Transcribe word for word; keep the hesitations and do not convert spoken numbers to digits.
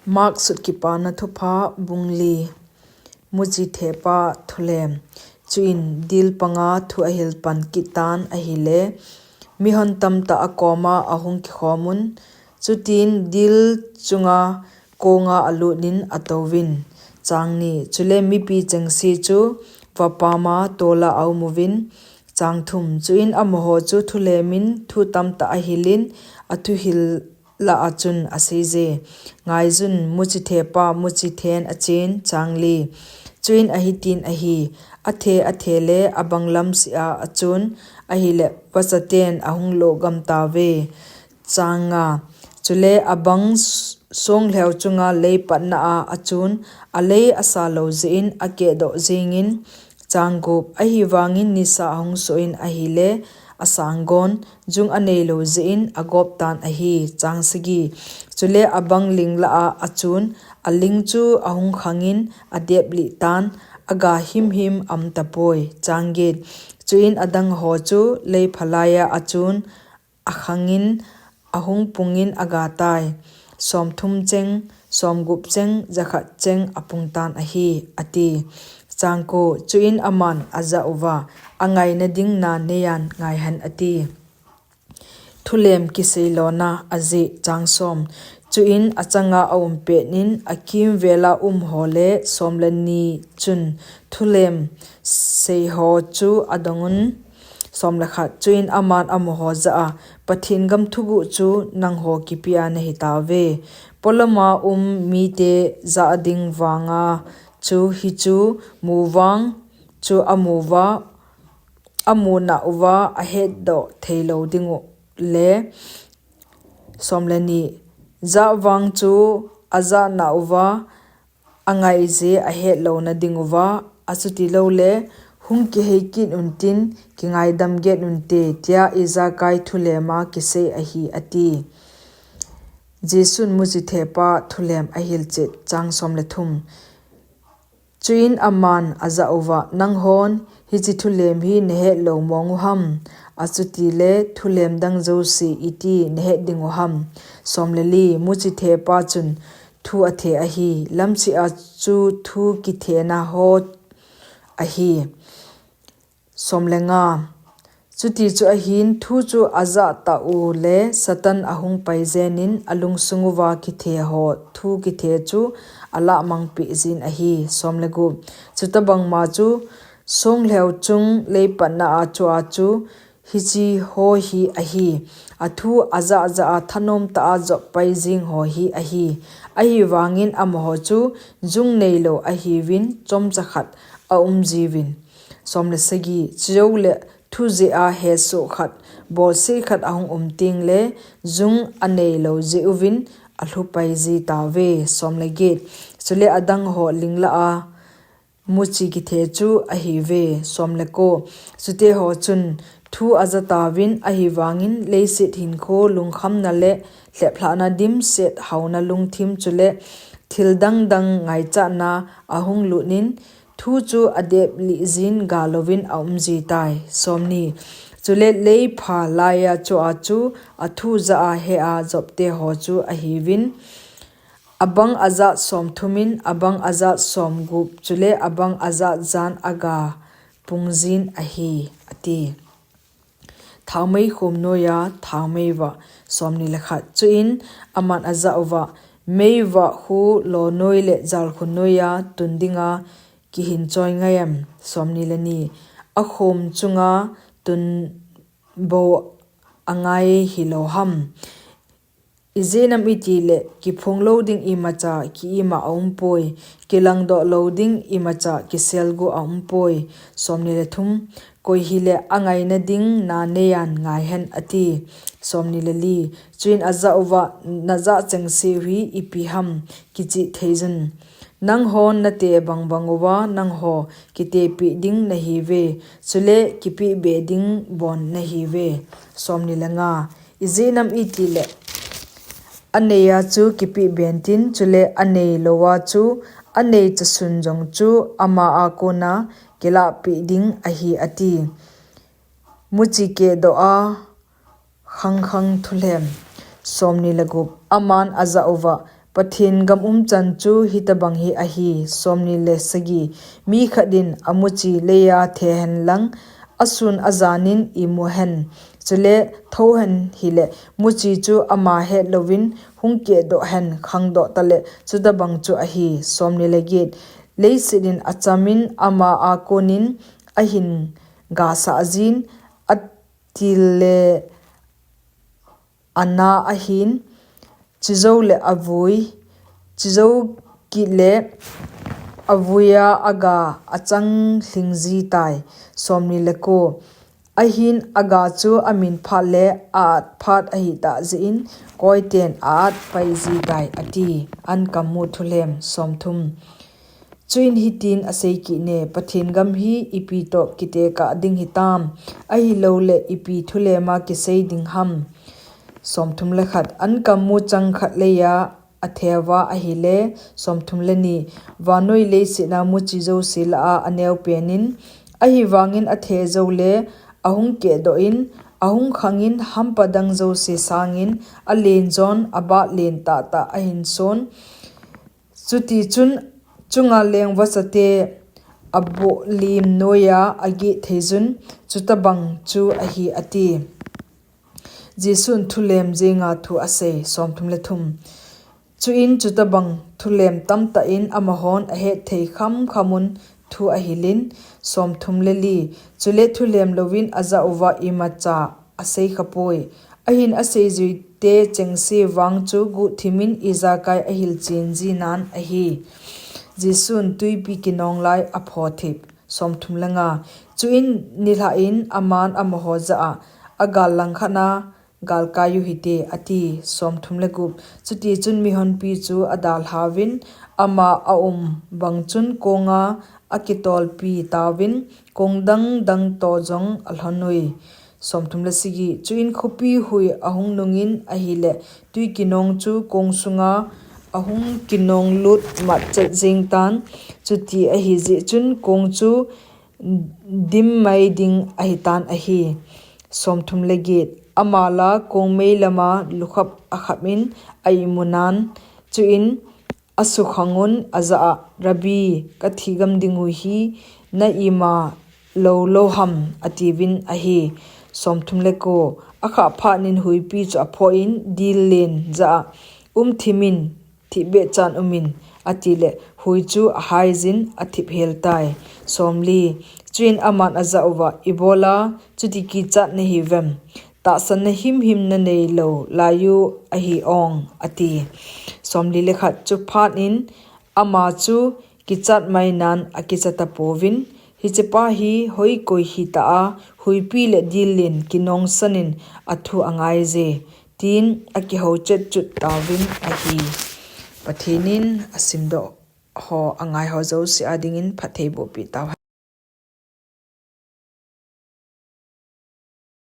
Mark Sut Kipana Thupha, Bung li. Muchi thepa thulem. Chuin dil panga thu ahil pan kit tan ahile, mihon tamtah akoma ahung kikhomun, chutin dil chunga konga alutnin atouvin. Chang ni. Chule mipi chengse chu vapama tola aumuvin. Chang thum. Chuin amaho chu thulemin thu tamtah ahilin, athuhil lah a chun aseiye, Ngaiyun, muchi thepa muchi then achen. Chang li. Chuin ahitin ahi, athe athe le abang lamsea achun, ahile vachaten ahung logam tauve. Chang nga. Chule abang s-, songlheu chunga lei patna a achun, alei asa lou jeh in akehdoh jingin. Chang gup. Ahivangin nisa ahung soh in ahile, asanggon, jung anei lou jeh in agop tan ahi. Chang sagi. Chule abang ling lah a achun, aling chu ahung khangin adep lih tan, aga himhim aum tapoi. Chang get. Chuin adang ho chu lei phalaiya achun, akhangin, ahung pungin aga tai. Somthum cheng, somgup cheng, jakhat cheng apung tan ahi, ati. Chang ko. Chuin aman ajah uva, angaina ding na neiyan ngaihen ati. Thulem kisei lona ajeh. Chang som. Chuin achanga aum petnin akimvela um ho le som le ni chun thulem sei ho chu adongun. Som le khat. Chuin aman amaho jah a, Pathen gam thuguh chu nangho kipia nahi tauve. Polama um mite jah ding vanga chu hichu mu vang chu amu uva, amu na uva ahetdoh thei lou dingu le. Som le ni. Jah vang chu ajah na uva angaije ahet louna dinguva, achuti lou le, hung kihei kit untin, kingaidam get unte, tia ijakai thulema kisei ahi, ati. Jesun muchi thepa thulem ahil chet. Chang som le thum. Chuin aman ajah uva, Nanghon hichi thulem hi nahet lou mong uham? Achuti le thulem dang jouse iti nahet dingu ham? Som le li. Muchi thepa chun thu athe ahi. Lamsea chu thu kithena ho ahi. Som le nga. Chuti chu ahin thu chu ajah tau le Satan ahung pai jenin alungsung uva kithe ho thu kithe chu alah mangpeh jin ahi. Som le gup. Chutabang ma chu songlheu chung leipatna a chua chu hichi ho hi ahi. Athu ajah jah a thanom tah a jop pai jing ho hi ahi. Ahivangin amaho chu jung neilou ahiuvin chomcha khat aum jiuvin. Som le sagi. Chujou le thu jeh a hesoh khat, bolseh khat ahung um teng le jung aneilou jeh uvin alhu pai ji tauve. Som le get. Chule adang ho ling lah a muchi kithe chu ahiuve. Som le ko. Chute ho chun thu aja tauvin ahivangin leiset hinkho lungkhamna le lheplhahna dimset hauna lungthim chule thil dang dang ngaichatna ahung lutnin thu chu adep lih jin galouvin aum ji tai. Som ni. Chule leipha laiya chua chu athu jah a he a jopte ho chu ahiuvin. Abang ajat somthum in, abang ajat somgup, chule abang ajat jan aga pung jin ahi, ati. Thaomei khom noiya thaomei vah. Som ni le khat. Chuin aman ajah uva, meivah khu lonoi le jalkhun noiya tun dinga kihin choi ngai em? Som ni le ni. Akhom chunga tun bou angai hilou ham? Ijeh inem itile kiphong lou ding imacha ki-im a aumpoi, kilangdoh lou ding imacha kiselguh a aumpoi. Som ni le thum. Koi hile angaina ding na neiyan ngaihen, ati. Som ni le li. Chuin ajah uva, najah chengseu hi ipi ham, kichih theijun. Nanghon nate bangbang uva nangho kitepeh ding nahiuve, chule kipehbe ding bon nahiuve. Som ni le nga. Ijeh inem itile aneiya chu kipehbe intin, chule aneilouva chu anei chasun jong chu ama a kona kilahpeh ding ahi, ati. Muchi kehdoh a khangkhang thulhem. Som ni le gup. Aman ajah uva, Pathen gam umchan chu hitobang hi ahi. Somni le sagi. Mi khat in amuchi leiya the hen lang, asun ajanin imu hen. Chule thou hen hile, muchi chu ama het louvin hung kehdoh hen, khangdoh tale, chutobang chu ahi. Somni le get. Leiset in achamin ama a konin ahin gasah jin, atil le ana ahin, chijou le avui, chijou kit le avuiya aga achang lhing ji tai. Somni le ko. Ahin aga chu amin phat le a-at phat ahi tah jeh in, koiten a-at pai ji tai, ati. Ankammu thulhem. Somthum. Chuin hitin asei kit ne, Pathen gam hi ipi toh kitekah ding hitam, ahilouleh ipi thulhema kisei ding ham? Somthum le khat. Ankammu chang khat leiya atheuva ahile, somthum le ni. Vannoi leiset a muchi jouse lah a aneo penin, ahivangin athe jou le ahung kehdoh in, ahung khangin hampa dang jouse sangin alen jon, abah len tahtah ahin son. Chuti chun chunga leng vachate aboh lim noiya ageh thei jun, chutobang chu ahi, ati. Jesun thulhem jenga thu asei. Somthum le thum. Chuin chutobang thulhem tamtah in amahon ahet thei khamkhamun thu ahilin. Somthum le li. Chule thulhem louvin ajah uva imacha asei khapoi. Ahin aseijuite chengse vang chu guhthimin ijakai ahilchen jinan ahi. Jesun tuipi kinong lai aphothip. Somthum le nga. Chuin nilhah in aman amaho jah a, agal langkhat a galkai uhite, ati. Somthum le gup. Chuti chun mihonpi chu adalhauvin, ama aum bang chun konga akitolpi tauvin, kong dangdang toh jong alhon ui. Somthum le sagi. Chuin khopi hui ahung nungin ahile, tui kinong chu kong sunga ahung kinong lut matchet jeng tan. Chuti ahi jeh chun kong chu dim mai ding ahitan ahi. Somthum le get. Ama la kong mei lama lukhap akhap in a-imunan, chuin asukhangun ajah a, Rabbi, kathi gam dingu hi na-ima lou lou ham, atiuvin ahi. Somthum le ko. Akhah phatnin huipi chu aphoh in dil len jah a, umthimin, thipbeh chan umin, atile, hui chu ahaijin athip hel tai. Somli. Chuin aman ajah uva, Ibola chuti kichat nahiuvem? Tahsanna himhim nanei lou laiyu ahi ong, ati. Somli le khat. Chuphat in ama chu kichat mainan akicha tapouvin, Hichepa hi hoi koi hitah a, huipi le dil len kinongsanin athu angaije, tin akihou chetchut tauvin ahi. Pathen in asimdoh ho angaiho jouse a dingin phatthei bohpeh tauhen.